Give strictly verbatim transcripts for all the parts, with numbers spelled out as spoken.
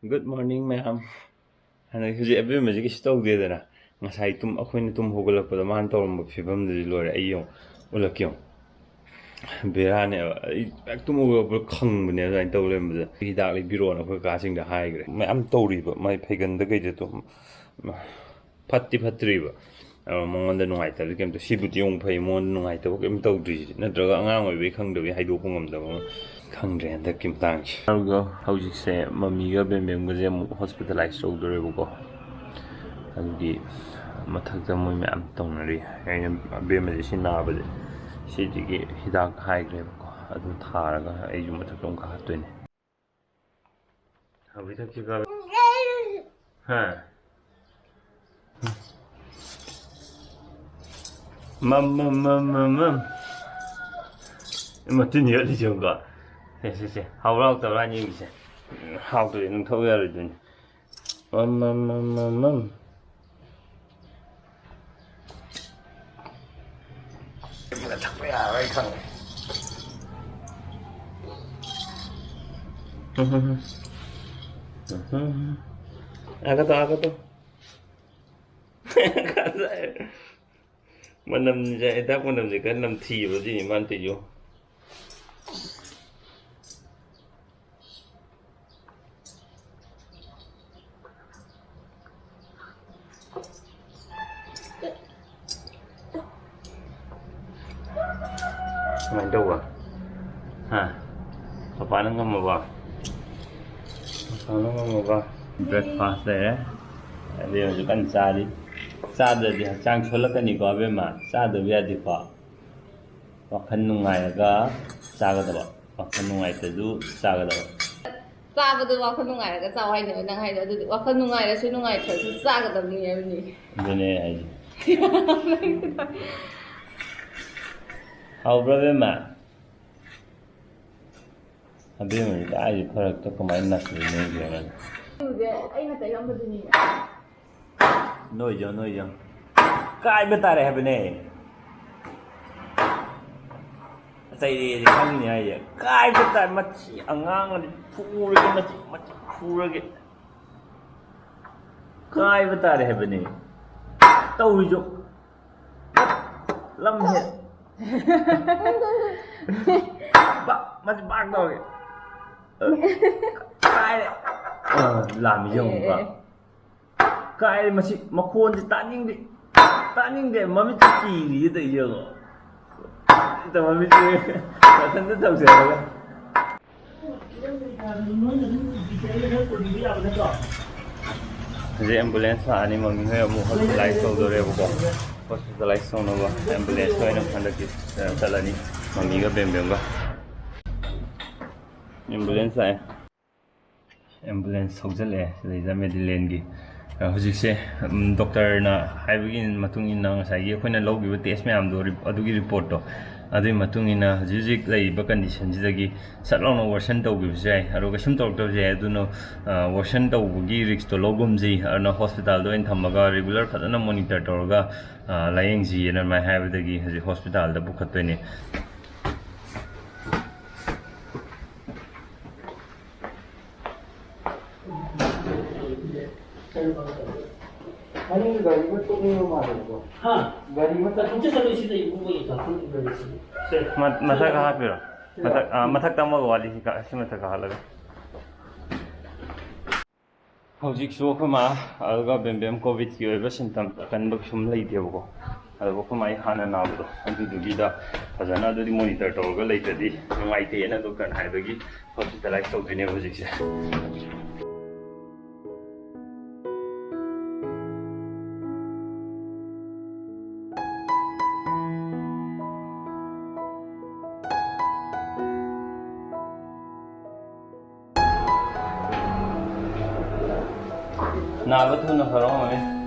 Good morning, ꯃꯌꯥꯝ꯫ ꯍꯟꯗꯛ ꯍꯧꯖꯤꯛ ꯑꯕꯦꯝꯃꯁꯦ ꯀꯩꯁꯨ ꯇꯧꯗꯦꯗꯅ, ꯉꯁꯥꯏ ꯇꯨꯝ, ꯑꯩꯈꯣꯏꯅ ꯇꯨꯝ ꯍꯧꯒꯠꯂꯛꯄꯗ ꯃꯥꯅ ꯇꯧꯔꯝꯕ ꯐꯤꯕꯝꯗꯨꯗꯤ ꯂꯣꯏꯔꯦ꯫ ꯑꯩ ꯌꯦꯡꯉꯨ, ꯎꯠꯂꯛꯀꯦ ꯌꯦꯡꯉꯨ, ꯕꯦꯔꯥꯅꯦꯕ꯫ ꯑꯩ ꯍꯦꯛ ꯇꯨꯝ ꯍꯧꯒꯠꯂꯛꯄꯗ ꯈꯪꯕꯅꯦ ꯑꯗꯨꯃꯥꯏꯅ ꯇꯧ ꯂꯩꯔꯝꯕꯗ꯫ ꯍꯤꯗꯥꯛ ꯂꯩꯕꯤꯔꯣꯅ ꯑꯩꯈꯣꯏ ꯀꯥꯁꯤꯡꯗ ꯍꯥꯏꯈ꯭ꯔꯦ꯫ ꯃꯌꯥꯝ ꯇꯧꯔꯤꯕ ꯃꯥꯏ ꯐꯩꯒꯟꯗ ꯀꯩꯗ ꯇꯨꯝ꯫ ꯐꯠꯇꯤ ꯐꯠꯇ꯭ꯔꯤꯕ꯫ ꯑꯗꯣ ꯃꯉꯣꯟꯗ ꯅꯨꯡꯉꯥꯏꯇꯕꯗꯤ ꯀꯩꯝꯇ, ꯁꯤꯕꯨꯗꯤ ꯑꯃꯨꯛ ꯐꯩ, ꯃꯉꯣꯟꯗ ꯅꯨꯡꯉꯥꯏꯇꯕ ꯀꯩꯝ ꯇꯧꯗ꯭ꯔꯤꯁꯤꯗꯤ꯫ ꯅꯠꯇ꯭ꯔꯒ ꯑꯉꯥꯡ ꯑꯣꯏꯕꯩ ꯈꯪꯗꯕꯩ ꯍꯥꯏꯗꯣꯛꯄ ꯉꯝꯗꯕ ꯑꯃ꯫ ꯈꯪꯗ꯭ꯔꯦ ꯍꯟꯗꯛꯀꯤ ꯃꯇꯥꯡꯁꯦ꯫ ꯑꯗꯨꯒ ꯍꯧꯖꯤꯛꯁꯦ ꯃꯃꯤꯒ ꯕꯦꯝꯕꯦꯝꯒꯁꯦ ꯑꯃꯨꯛ ꯍꯣꯁꯄꯤꯇꯥꯂꯥꯏꯁ ꯇꯧꯗꯣꯔꯦꯕꯀꯣ꯫ ꯑꯗꯨꯒꯤ ꯃꯊꯛꯇ ꯃꯣꯏ ꯃꯌꯥꯝ ꯇꯧꯅꯔꯤ꯫ ꯑꯩꯅ ꯕꯦꯝꯕꯁꯦ ꯁꯤ ꯅꯥꯕꯁꯦ, ꯁꯤꯗꯒꯤ ꯍꯤꯗꯥꯛ ꯍꯥꯏꯈ꯭ꯔꯦꯕꯀꯣ, ꯑꯗꯨ ꯊꯥꯔꯒ ꯑꯩꯁꯨ ꯃꯊꯛꯇ ꯑꯃꯨꯛ ꯀꯥꯈꯠꯇꯣꯏꯅꯦ꯫ ꯍꯥ? ꯃꯝ, ꯃꯝ, ꯃꯝ, ꯃꯝ, ꯃꯝ꯫ ꯃꯇꯤꯟ ꯌꯣꯠꯂꯤꯁꯦ ꯌꯦꯡꯉꯨꯀꯣ꯫ ꯁꯦ, ꯁꯦ, ꯁꯦ꯫ ꯍꯥꯎꯕ꯭ꯔꯥ ꯍꯥꯎꯇꯕ꯭ꯔꯥ ꯍꯥꯏꯅ ꯌꯦꯡꯒꯦꯁꯦ꯫ ꯍꯥꯎꯇ꯭ꯔꯗꯤ ꯑꯗꯨꯝ ꯊꯛꯎ ꯌꯥꯔꯣꯏꯗꯣꯏꯅꯤ꯫ ꯃꯝ, ꯃꯝ, ꯃꯝ, ꯃꯝ, ꯃꯝ꯫ ꯊꯛꯄ ꯌꯥꯔꯣꯏ ꯈꯪꯉꯦ꯫ ꯑꯥꯒꯗꯣ, ꯑꯥꯒꯗꯣ꯫ ꯃꯅꯝꯁꯦ, ꯍꯤꯗꯥꯛ ꯃꯅꯝꯁꯦ ꯈꯔ ꯅꯝꯊꯤꯕ ꯑꯗꯨꯏꯅꯤ ꯃꯥꯅ ꯇꯧꯔꯤꯗꯣ꯫ ꯀꯃꯥꯏꯅ ꯇꯧꯕ? ꯍꯥ? ꯄꯄꯥꯅ ꯉꯝꯃꯕꯣ? ꯄꯄꯥꯅ ꯉꯝꯃꯕꯣ? ꯕ꯭ꯔꯦꯛꯐꯥꯁ ꯂꯩꯔꯦ꯫ ꯑꯗꯩ ꯍꯧꯖꯤꯛ ꯀꯟꯅ ꯆꯥꯔꯤ꯫ ꯆꯥꯗ꯭ꯔꯗꯤ ꯍꯛꯆꯥꯡ ꯁꯣꯜꯂꯛꯀꯅꯤꯀꯣ ꯑꯕꯦꯝꯃ꯫ ꯆꯥꯗꯕ ꯌꯥꯗꯦꯀꯣ꯫ ꯋꯥꯈꯜ ꯅꯨꯡꯉꯥꯏꯔꯒ ꯆꯥꯒꯗꯕ꯫ ꯋꯥꯈꯜ ꯅꯨꯡꯉꯥꯏꯇ꯭ꯔꯁꯨ ꯆꯥꯒꯗꯕ꯫ ꯆꯥꯕꯗꯨ ꯋꯥꯈꯜ ꯅꯨꯡꯉꯥꯏꯔꯒ ꯆꯥꯎ ꯍꯥꯏꯅꯦꯕ ꯅꯪ ꯍꯥꯏꯗꯣ꯫ ꯑꯗꯨꯗꯤ ꯋꯥꯈꯜ ꯅꯨꯡꯉꯥꯏꯔꯁꯨ ꯅꯨꯡꯉꯥꯏꯇ꯭ꯔꯁꯨ ꯆꯥꯒꯗꯕꯅꯤ ꯍꯥꯏꯕꯅꯤ꯫ ꯑꯗꯨꯅꯦ ꯑꯩ ꯍꯥꯏꯁꯦ꯫ ꯍꯥꯎꯕ꯭ꯔꯥ, ꯕꯦꯝꯃ? ꯑꯕꯦꯝꯃꯗꯤ ꯀꯥꯏꯗꯩ ꯐꯔꯛꯇ ꯀꯃꯥꯏꯅ ꯅꯥꯁꯤꯜꯂꯤꯅꯣ ꯈꯪꯗꯦ꯫ ꯑꯩꯅ ꯇꯩꯔꯝꯕꯗꯨꯅꯤ꯫ Noise, noise. ꯀꯥꯏꯕ ꯇꯥꯔꯦ ꯍꯥꯏꯕꯅꯦ꯫ ꯆꯩꯔꯦꯗꯤ ꯈꯪꯉꯤꯅꯦ ꯍꯥꯏꯁꯦ꯫ ꯀꯥꯏꯕ ꯇꯥꯔꯦ, ꯃꯁꯤ ꯑꯉꯥꯡ ꯑꯗꯤ ꯐꯨꯔꯒ ꯃꯁꯤ, ꯃꯁꯤ꯫ ꯐꯨꯔꯒꯦ꯫ ꯀꯥꯏꯕ ꯇꯥꯔꯦ ꯍꯥꯏꯕꯅꯤ꯫ ꯇꯧꯔꯤꯁꯨ꯫ ꯂꯝ ꯍꯦ꯫ ꯕꯥꯛ, ꯃꯁꯤ ꯕꯥꯛ ꯇꯧꯔꯒꯦ꯫ ꯀꯥꯏꯔꯦ꯫ ꯑ, ꯂꯥꯝꯃꯤ ꯌꯦꯡꯉꯨꯀꯣ꯫ ꯑꯦ, ꯑꯦ꯫ ꯀꯥꯏꯔꯦ ꯃꯁꯤ ꯃꯈꯣꯟꯁꯤ ꯇꯥꯅꯤꯡꯗꯦ꯫ ꯇꯥꯅꯤꯡꯗꯦ꯫ ꯃꯃꯤꯠꯁꯤ ꯀꯤꯔꯤꯌꯦ ꯇꯧꯔꯤꯁꯦ ꯌꯦꯡꯉꯣ꯫ ꯃꯃꯤꯠꯁꯤ ꯃꯊꯟꯇ ꯇꯧꯖꯔꯒ꯫ ꯍꯧꯖꯤꯛ ambulance ꯂꯥꯛꯑꯅꯤ, ꯃꯃꯤ ꯍꯣꯏ ꯑꯃꯨꯛ hospitalize ꯇꯧꯗꯣꯔꯦꯕꯀꯣ꯫ Hospitalize ꯇꯧꯅꯕ ambulance ꯑꯣꯏꯅ ꯍꯟꯗꯛꯇꯤ, ꯑ, ꯆꯠꯂꯅꯤ, ꯃꯃꯤꯒ ꯕꯦꯝꯕꯦꯝꯒ꯫ Ambulance ꯂꯥꯛꯑꯦ꯫ Ambulance ꯊꯧꯖꯤꯜꯂꯛꯑꯦ ꯁꯤꯗꯩꯗ Mediland ꯒꯤ꯫ ꯑ, ꯍꯧꯖꯤꯛꯁꯦ, ꯎꯝ, doctor ꯅ ꯍꯥꯏꯕꯒꯤ ꯃꯇꯨꯡ ꯏꯟꯅ ꯉꯁꯥꯏꯒꯤ ꯑꯩꯈꯣꯏꯅ ꯂꯧꯈꯤꯕ test ꯃꯌꯥꯝꯗꯣ, ꯔꯤ-, ꯑꯗꯨꯒꯤ report ꯇꯣ, ꯑꯗꯨꯒꯤ ꯃꯇꯨꯡ ꯏꯟꯅ ꯍꯧꯖꯤꯛ ꯍꯧꯖꯤꯛ ꯂꯩꯔꯤꯕ condition ꯁꯤꯗꯒꯤ ꯁꯠ ꯂꯥꯎꯅ worsen ꯇꯧꯈꯤꯕꯁꯨ ꯌꯥꯏ, ꯑꯗꯣ ꯀꯩꯁꯨꯝ ꯇꯧꯔꯛꯇꯕꯁꯨ ꯌꯥꯏ꯫ ꯑꯗꯨꯅ, ꯑ, worsen ꯇꯧꯕꯒꯤ risk ꯇꯣ ꯂꯧꯒꯨꯝꯁꯤ, ꯑꯗꯨꯅ hospital ꯗ ꯑꯣꯏꯅ ꯊꯝꯃꯒ regular ꯐꯖꯅ monitor ꯇꯧꯔꯒ, ꯑ, ꯂꯥꯌꯦꯡꯁꯤꯅ ꯑꯗꯨꯃꯥꯏꯅ ꯍꯥꯏꯕꯗꯒꯤ ꯍꯧꯖꯤꯛ hospital ꯗ ꯄꯨꯈꯠꯇꯣꯏꯅꯦ꯫ ꯃꯅꯤꯡꯒꯤ ꯒꯥꯔꯤꯒ ꯇꯣꯛꯅꯤꯡꯕ ꯃꯥꯜꯂꯦꯕꯀꯣ꯫ ꯍꯥ? ꯒꯥꯔꯤ ꯑꯃ ꯆꯠ- ꯆꯠꯂꯣꯏ, ꯁꯤꯗ ꯏꯕꯨꯡꯉꯣꯒꯤ ꯀꯥꯈꯠꯂꯤꯕ ꯒꯥꯔꯤꯁꯦ꯫ ꯁꯦ, ꯃ-, ꯃꯊꯛ ꯍꯥꯞꯄꯤꯔꯣ? ꯃꯊꯛ, ꯑ, ꯃꯊꯛꯇ ꯑꯃꯒ ꯋꯥꯠꯂꯤ, ꯁꯤ ꯀ-, ꯁꯤ ꯃꯊꯛ ꯀꯥꯈꯠꯂꯒ꯫ ꯍꯧꯖꯤꯛꯁꯨ ꯑꯩꯈꯣꯏ ꯃꯥ ꯑꯗꯨꯒ ꯕꯦꯝꯕꯦꯝ COVID ꯀꯤ ꯑꯣꯏꯕ symptom ꯑꯀꯟꯕ ꯀꯩꯁꯨꯝ ꯂꯩꯇꯦꯕꯀꯣ꯫ ꯑꯗꯨꯕꯨ ꯑꯩꯈꯣꯏ ꯃꯥꯒꯤ ꯍꯥꯟꯅ ꯅꯥꯕꯗꯣ, ꯑꯗꯨꯗꯨꯒꯤꯗ ꯐꯖꯅ ꯑꯗꯨꯗꯤ monitor ꯇꯧꯔꯒ ꯂꯩꯇ꯭ꯔꯗꯤ ꯅꯨꯡꯉꯥꯏꯇꯦꯅ doctor ꯅ ꯍꯥꯏꯕꯒꯤ hospitalize ꯇꯧꯗꯣꯏꯅꯦꯕ ꯍꯧꯖꯤꯛꯁꯦ꯫ ꯅꯥꯕ ꯊꯨꯅ ꯐꯔꯣ, ꯃꯃꯤ꯫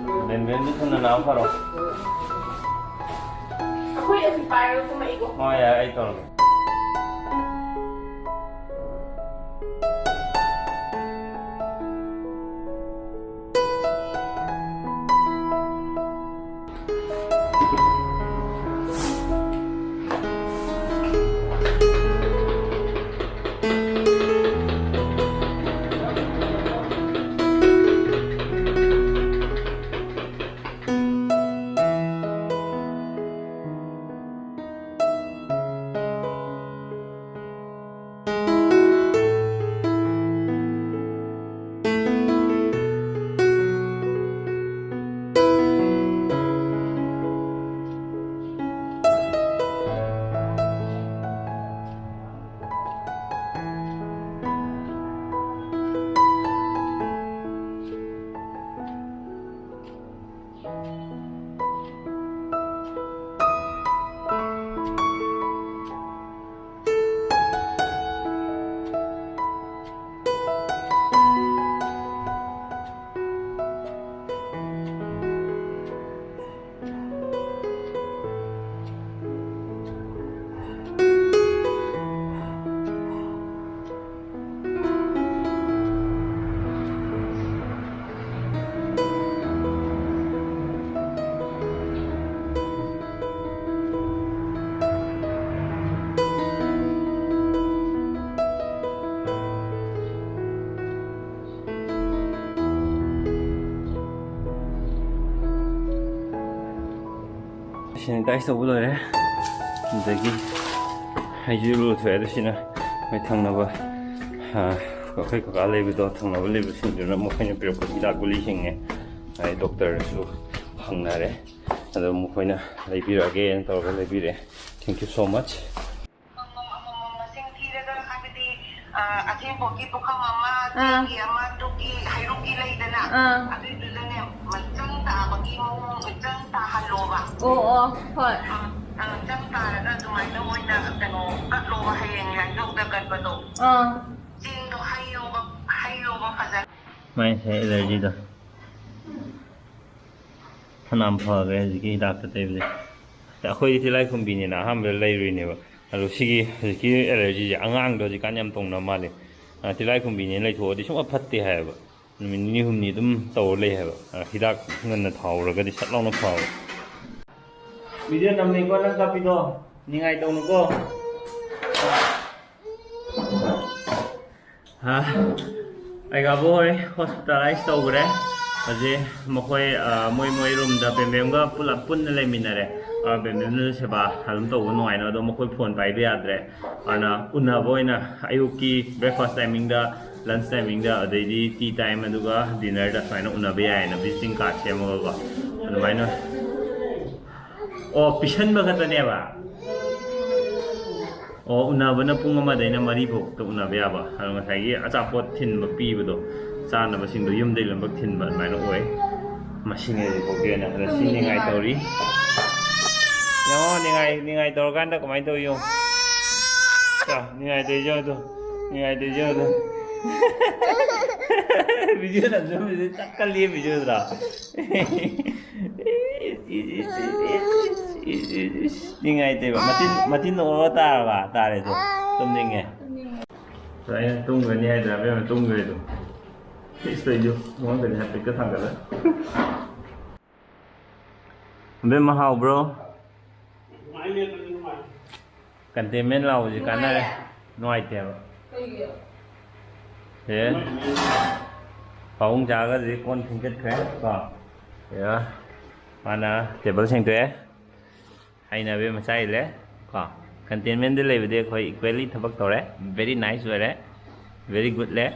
ꯕꯦꯝꯕꯦꯝꯗꯨ ꯊꯨꯅ ꯅꯥꯕ ꯐꯔꯣ꯫ ꯑꯩꯈꯣꯏ ꯑꯁꯤ ꯄꯥꯏꯔꯒ ꯀꯨꯝꯃꯛꯏꯀꯣ꯫ ꯍꯣꯏ, ꯌꯥꯏ, ꯑꯩ ꯇꯧꯔꯒꯦ꯫ ꯁꯦꯅꯤꯇꯥꯏꯁ ꯇꯧꯕ ꯂꯣꯏꯔꯦ꯫ ꯑꯗꯒꯤ ꯑꯩꯁꯨ ꯂꯨꯊꯣꯛꯑꯦ꯫ ꯑꯗꯨ ꯁꯤꯅ ꯃꯣꯏ ꯊꯪꯅꯕ, ꯑ, ꯑꯩꯈꯣꯏ ꯀꯀꯥ ꯂꯩꯕꯗꯣ, ꯊꯪꯅꯕ ꯂꯩꯕꯁꯤꯡꯗꯨꯅ ꯃꯈꯣꯏꯅ ꯄꯤꯔꯛꯄ ꯍꯤꯗꯥꯛ ꯒꯨꯂꯤꯁꯤꯡꯅꯦ꯫ ꯑꯩ ꯗꯣꯛꯇꯔꯁꯨ ꯍꯪꯅꯔꯦ꯫ ꯑꯗꯣ ꯃꯈꯣꯏꯅ ꯂꯩꯕꯤꯔꯛꯑꯒꯦꯅ ꯇꯧꯔꯒ ꯂꯩꯕꯤꯔꯦ꯫ Thank you so much. ꯑꯃꯃꯝ ꯑꯃꯃꯝ ꯃꯁꯤꯡ ꯊꯤꯔꯒ, ꯍꯥꯏꯕꯗꯤ, ꯑ, ꯑꯊꯦꯡꯄꯣꯛꯀꯤ ꯄꯨꯈꯝ ꯑꯃ, ꯑꯥ꯫ ꯆꯦꯡꯒꯤ ꯑꯃ, ꯇꯨꯛꯀꯤ, ꯍꯩꯔꯨꯛꯀꯤ ꯂꯩꯗꯅ, ꯑꯥ꯫ ꯑꯗꯨꯏꯗꯨꯗꯅꯦ, ꯃꯆꯪ ꯇꯥꯕꯒꯤ ꯃꯑꯣꯡ ꯏꯆꯪ ꯇꯥꯍꯜꯂꯣꯕ꯫ ꯑꯣ, ꯑꯣ, ꯍꯣꯏ꯫ ꯑ, ꯑ, ꯆꯪ ꯇꯥꯔꯒ ꯑꯗꯨꯃꯥꯏꯅ ꯑꯣꯏꯅ ꯀꯩꯅꯣ ꯀꯠꯂꯣꯕ, ꯍꯌꯦꯡ ꯌꯥꯏꯗꯧꯗ ꯀꯠꯄꯗꯣ꯫ ꯑꯥ꯫ ꯆꯦꯡꯗꯣ ꯍꯩꯌꯣꯕ, ꯍꯩꯌꯣꯕ ꯐꯖꯅ꯫ ꯃꯥꯏꯁꯦ ꯑꯦꯂꯔꯖꯤꯗꯣ ꯐꯅꯌꯥꯝ ꯐꯈ꯭ꯔꯦ ꯍꯧꯖꯤꯛꯀꯤ ꯍꯤꯗꯥꯛꯇ ꯇꯩꯕꯁꯦ꯫ ꯑꯩꯈꯣꯏꯗꯤ ꯇꯤꯜꯂꯥꯏꯈꯨꯝꯕꯤꯅꯦꯅ ꯑꯍꯥꯟꯕꯗ ꯂꯩꯔꯨꯏꯅꯦꯕ꯫ ꯑꯗꯣ ꯁꯤꯒꯤ ꯍꯧꯖꯤꯛꯀꯤ ꯑꯦꯂꯔꯖꯤꯁꯦ ꯑꯉꯥꯡꯗꯣ ꯍꯧꯖꯤꯛꯀꯥꯟ ꯌꯥꯝ ꯇꯧꯅ ꯃꯥꯜꯂꯦ꯫ ꯑ, ꯇꯤꯜꯂꯥꯏꯈꯨꯝꯕꯤꯅꯦꯅ ꯂꯩꯊꯣꯛꯑꯗꯤ ꯁꯨꯡꯐ ꯐꯠꯇꯦ ꯍꯥꯏꯌꯦꯕ꯫ ꯅꯨꯃꯤꯠ ꯅꯤꯅꯤ ꯍꯨꯝꯅꯤ ꯑꯗꯨꯝ ꯇꯧꯔ ꯂꯩ ꯍꯥꯏꯕ꯫ ꯑ, ꯍꯤꯗꯥꯛ ꯉꯟꯅ ꯊꯥꯍꯧꯔꯒꯗꯤ ꯁꯠ ꯂꯥꯎꯅ ꯐꯕ꯫ ꯚꯤꯗꯤꯑꯣ ꯅꯝꯃꯤꯀꯣ ꯅꯪ ꯀꯥꯞꯄꯤꯗꯣ, ꯅꯤꯡꯉꯥꯏ ꯇꯧꯅꯨꯀꯣ꯫ ꯍꯥ? ꯑꯩꯒꯥꯕꯨ ꯍꯣꯏ ꯍꯣꯁꯄꯤꯇꯥꯂꯥꯏꯁ ꯇꯧꯈ꯭ꯔꯦ꯫ ꯍꯧꯖꯤꯛ ꯃꯈꯣꯏ, ꯑ, ꯃꯣꯏ, ꯃꯣꯏ ꯔꯨꯝꯗ ꯕꯦꯝꯕꯦꯝꯒ ꯄꯨꯂꯞ ꯄꯨꯟꯅ ꯂꯩꯃꯤꯟꯅꯔꯦ꯫ ꯑ, ꯕꯦꯝꯕꯦꯝꯅꯁꯨ ꯁꯦꯕꯥ ꯑꯗꯨꯝ ꯇꯧꯕ ꯅꯨꯡꯉꯥꯏꯅꯕ꯫ ꯑꯗꯣ ꯃꯈꯣꯏ ꯐꯣꯟ ꯄꯥꯏꯕ ꯌꯥꯗ꯭ꯔꯦ꯫ ꯑꯗꯨꯅ ꯎꯅꯕ ꯑꯣꯏꯅ ꯑꯌꯨꯛꯀꯤ breakfast timingꯗ, lunch timingꯗ, ꯑꯗꯩꯗꯤ tea time, ꯑꯗꯨꯒ dinnerꯗ ꯁꯨꯃꯥꯏꯅ ꯎꯅꯕ ꯌꯥꯏꯌꯦꯅ visiting card ꯁꯦꯝꯃꯒꯀꯣ꯫ ꯑꯗꯨꯃꯥꯏꯅ꯫ ꯑꯣ, ꯄꯤꯁꯟꯕ ꯈꯛꯇꯅꯦꯕ? ꯑꯣ, ꯎꯅꯕꯅ ꯄꯨꯡ ꯑꯃꯗꯩꯅ ꯃꯔꯤ ꯐꯥꯎꯇ ꯎꯅꯕ ꯌꯥꯕ꯫ ꯑꯗꯣ ꯉꯁꯥꯏꯒꯤ ꯑꯆꯥꯄꯣꯠ ꯊꯤꯟꯕ ꯄꯤꯕꯗꯣ, ꯆꯥꯅꯕꯁꯤꯡꯗꯣ ꯌꯨꯝꯗꯩ ꯂꯣꯏꯅꯃꯛ ꯊꯤꯟꯕ ꯑꯗꯨꯃꯥꯏꯅ ꯑꯣꯏ꯫ ꯃꯁꯤꯅꯤ ꯍꯧꯖꯤꯛ ꯐꯥꯎꯒꯤ ꯑꯣꯏꯅ꯫ ꯑꯗꯣ ꯁꯤ ꯅꯤꯡꯉꯥꯏ ꯇꯧꯔꯤ꯫ ꯌꯦꯡꯉꯣ, ꯅꯤꯡꯉꯥꯏ, ꯅꯤꯡꯉꯥꯏ ꯇꯧꯔꯀꯥꯟꯗ ꯀꯃꯥꯏꯅ ꯇꯧꯋꯤ ꯌꯦꯡꯉꯣ꯫ ꯆꯥ, ꯅꯤꯡꯉꯥꯏ ꯇꯧꯔꯤꯁꯦ ꯌꯦꯡꯉꯣ ꯑꯗꯣ꯫ ꯅꯤꯡꯉꯥꯏ ꯇꯧꯔꯤꯁꯦ ꯌꯦꯡꯉꯣ ꯑꯗꯣ꯫ ꯚꯤꯗꯤꯑꯣ ꯅꯝꯖꯕꯁꯦ ꯆꯞꯀ ꯂꯦꯞꯄꯤꯁꯦ ꯎꯗ꯭ꯔꯣ? ꯅꯤꯡꯉꯥꯏꯇꯦꯕ꯫ ꯃꯇꯤꯟ, ꯃꯇꯤꯟ ꯑꯣꯔ ꯇꯥꯔꯕ? ꯇꯥꯔꯦ ꯑꯗꯣ꯫ ꯇꯨꯝꯅꯤꯡꯉꯦ꯫ ꯑꯗꯣ ꯑꯩꯅ ꯇꯨꯝꯒ꯭ꯔꯅꯤ ꯍꯥꯏꯗ꯭ꯔꯥ? ꯑꯕꯦꯝꯃ ꯇꯨꯝꯒ꯭ꯔꯦ ꯑꯗꯣ꯫ ꯏꯁ, ꯇꯧꯏꯗꯣ꯫ ꯃꯉꯣꯟꯗꯗꯤ ꯍꯥꯏꯐꯦꯠꯀ ꯊꯥꯡꯒꯠꯂ꯫ ꯑꯕꯦꯝꯃ ꯍꯥꯎꯕ꯭ꯔꯣ? ꯀꯟꯇꯦꯟꯃꯦꯟ ꯂꯥꯎꯕꯁꯤ ꯀꯥꯟꯅꯔꯦ꯫ ꯅꯨꯡꯉꯥꯏꯇꯦꯕ꯫ ꯀꯩꯒꯤ? ꯑꯦ, ꯄꯥꯕꯨꯡ ꯆꯥꯒꯗꯤ ꯀꯣꯟ ꯐꯦꯡꯒꯠꯈ꯭ꯔꯦ ꯀꯣ꯫ ꯑꯦ, ꯃꯥꯅ ꯇꯦꯕꯜ ꯁꯦꯡꯗꯣꯛꯑꯦ꯫ ꯑꯩꯅ ꯑꯕꯦꯝ ꯃꯆꯥ ꯏꯜꯂꯦ ꯀꯣ꯫ ꯀꯟꯇꯦꯟꯃꯦꯟꯗ ꯂꯩꯕꯗꯤ ꯑꯩꯈꯣꯏ ꯏꯀ꯭ꯋꯦꯂꯤ ꯊꯕꯛ ꯇꯧꯔꯦ꯫ ꯚꯦꯔꯤ ꯅꯥꯏꯁ ꯑꯣꯏꯔꯦ꯫ ꯚꯦꯔꯤ ꯒꯨꯗ ꯂꯦ꯫